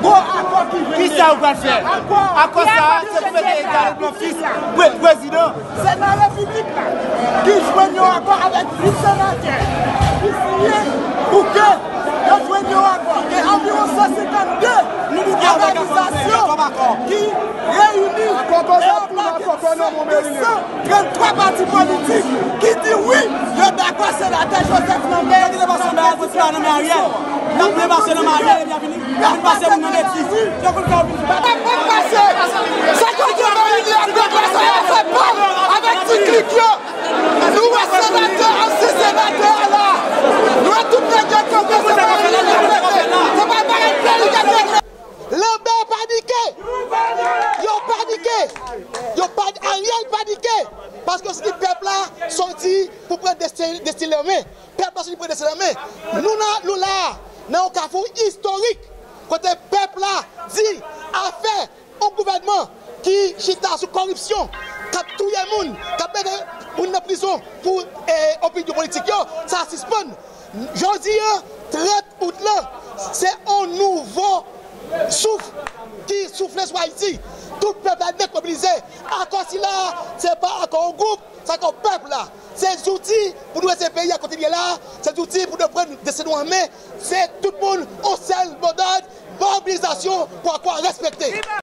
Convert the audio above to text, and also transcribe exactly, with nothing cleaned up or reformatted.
Gwo akò ki vini. Kisa ou pral fè? Akò sa a, se pou mete Carole Blanc Fils pre-, prezidan. Sena Repiblik la ki jwenn yon akò avèk uit senatè ki siyen pou ke yo jwenn yon akò. Gen anviwon san senkannde òganizasyon ki reyini. Kòkòt ap tounen, kòkòt nan bon meri li. Trannntwa pati politik ki di wi, yo dakò senatè Joseph Lambert. Yo te pase nan Ariel. Yo te pase nan Ariel, epi y ap vini, y ap vin pase moun nan Beti. Yo konn ka vin. Sa konn di Marilyn ak Douglas, sa y ap fè pa avèk ti klik yo. Nou wè senatè, ansyen senatè a la. Nou wè tout nèg yo kanpe, se pa Marilyn. Se pa bagay peyi k ap regle. Lambert panike! Yo panike! Yo pa, Ariel panike! Paske se di pèp la soti pou pran desten, desten l an men. Pèp la soti pran desten l an men. Nou la, nou la, nan yon kafou istorik, kote pèp la di afè yon gouvènman ki chita sou kòripsyon, k ap touye moun, k ap mete moun nan prizon pou, eh, opinyon politik yo, sa sispann. Jodi a, trant out lan, se yon nouvo souf ki soufle sou Ayiti. Tout pèp la nèt mobilize. Akò sila, se pa akò yon gwoup, se akò pèp la. Se zouti pou nou rete peyi a kote l ye la, se zouti pou nou pran desten nou an men. Se tout moun, yon sèl modòd, mobilizasyon pou akò a respekte.